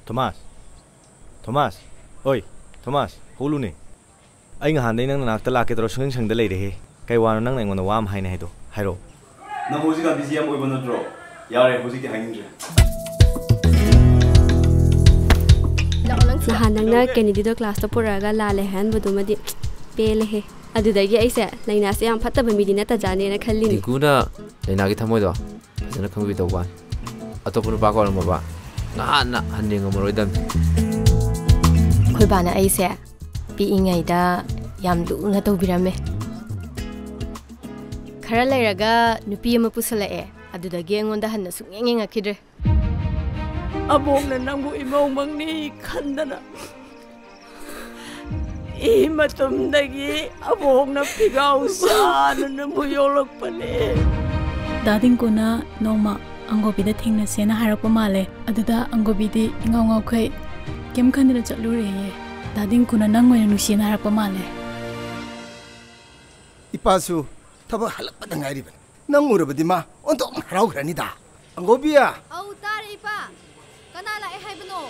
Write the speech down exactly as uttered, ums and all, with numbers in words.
Thomas. Thomas. ꯑꯣꯏ꯫ Thomas, ꯍꯧꯒꯠꯂꯨꯅꯦ꯫ ꯑꯩ ꯉꯍꯥꯟꯗꯩ ꯅꯪ ꯅꯅꯥꯛꯇ ꯂꯥꯛꯀꯦ ꯇꯧꯔ ꯁꯨꯡꯁꯪ ꯁꯪꯗ ꯂꯩꯔꯦꯍꯦ꯫ ꯀꯩ ꯋꯥꯅꯣ ꯅꯪꯅ ꯑꯩꯉꯣꯟꯗ ꯋꯥ ꯑꯃ ꯍꯥꯏꯅꯤ ꯍꯥꯏꯗꯣ? ꯍꯥꯏꯔꯛꯑꯣ꯫ ꯅꯪ ꯍꯧꯖꯤꯛꯀꯥꯟ ꯕꯤꯖꯤ ꯌꯥꯝ ꯑꯣꯏꯕ ꯅꯠꯇ꯭ꯔꯣ? ꯌꯥꯔꯦ, ꯍꯧꯖꯤꯛꯇꯤ ꯍꯥꯏꯅꯤꯡꯗ꯭ꯔꯦ꯫ ꯅꯍꯥꯟ ꯅꯪꯅ ꯀꯦꯅꯦꯗꯤꯗꯣ ꯀ꯭ꯂꯥꯁꯇ ꯄꯨꯔꯛꯑꯒ ꯂꯥꯜꯂꯦ ꯍꯥꯏꯍꯟꯕꯗꯨꯃꯗꯤ ꯄꯦꯜꯂꯦꯍꯦ꯫ ꯑꯗꯨꯗꯒꯤ ꯑꯩꯁꯦ ꯂꯥꯏꯅꯥꯁꯦ ꯌꯥꯝ ꯐꯠꯇꯕ ꯃꯤꯗꯤ ꯅꯠꯇꯖꯥꯠꯅꯦꯅ ꯈꯜꯂꯤꯅꯦ꯫ ꯇꯤꯡꯀꯨꯅ ꯂꯥꯏꯅꯥꯒꯤ ꯊꯃꯣꯏꯗꯣ ꯐꯖꯅ ꯈꯪꯕꯤꯗꯧꯕ ꯋꯥꯅꯤ꯫ ꯑꯇꯣꯞꯄ ꯅꯨꯄꯥ ꯀꯣꯏꯔꯝꯃꯕ ꯉꯍꯥꯟꯅ ꯍꯟꯅ ꯌꯦꯡꯉꯝꯃꯔꯣꯏꯗꯝꯅꯤ꯫ ꯑꯩꯈꯣꯏ ꯕꯥꯅ ꯑꯩꯁꯦ ꯄꯤꯛꯏꯉꯩꯗ ꯌꯥꯝ ꯂꯨꯅ ꯇꯧꯕꯤꯔꯝꯃꯦ꯫ ꯈꯔ ꯂꯩꯔꯒ ꯅꯨꯄꯤ ꯑꯃ ꯄꯨꯁꯜꯂꯛꯑꯦ꯫ ꯑꯗꯨꯗꯒꯤ ꯑꯩꯉꯣꯟꯗ ꯍꯟꯅ ꯁꯨꯡꯌꯦꯡ ꯌꯦꯡꯉꯛꯈꯤꯗ꯭ꯔꯦ꯫ ꯑꯕꯣꯛꯅ ꯅꯪꯕꯨ ꯏꯃꯧꯃꯛꯅꯤ ꯈꯟꯗꯅ ꯏ ꯃꯇꯨꯝꯗꯒꯤ ꯑꯕꯣꯛꯅ ꯐꯤꯒꯥꯎ ꯁꯥꯅ ꯅꯪꯕꯨ ꯌꯣꯛꯂꯛꯄꯅꯦ꯫ ꯗꯥ ꯗꯤꯡꯀꯨꯅ ꯅꯣꯡꯃ ꯑꯪꯒꯣꯕꯤꯗ ꯊꯦꯡꯅꯁꯦꯅ ꯍꯥꯏꯔꯛꯄ ꯃꯥꯜꯂꯦ꯫ ꯑꯗꯨꯗ ꯑꯪꯒꯣꯕꯤꯗꯤ ꯏꯉꯥꯎ ꯉꯥꯎꯈꯩ ꯀꯩꯝ ꯈꯟꯗꯅ ꯆꯠꯂꯨꯔꯦꯌꯦ꯫ ꯗꯥ ꯗꯤꯡꯀꯨꯅ ꯅꯪ ꯑꯣꯏꯅ ꯅꯨꯡꯁꯤꯌꯦꯅ ꯍꯥꯏꯔꯛꯄ ꯃꯥꯜꯂꯦ꯫ ꯏꯄꯥꯁꯨ ꯊꯕꯛ ꯍꯜꯂꯛꯄꯗ ꯉꯥꯏꯔꯤꯕꯅꯤ꯫ ꯅꯪ ꯎꯔꯕꯗꯤ ꯃꯥ ꯑꯣꯟꯊꯣꯛꯅ ꯍꯔꯥꯎꯈ꯭ꯔꯅꯤꯗ꯫ ꯑꯪꯒꯣꯕꯤ! ꯑꯧ, ꯇꯥꯔꯦ, ꯏꯄꯥ꯫ ꯀꯅꯥ ꯂꯥꯛꯑꯦ ꯍꯥꯏꯕꯅꯣ?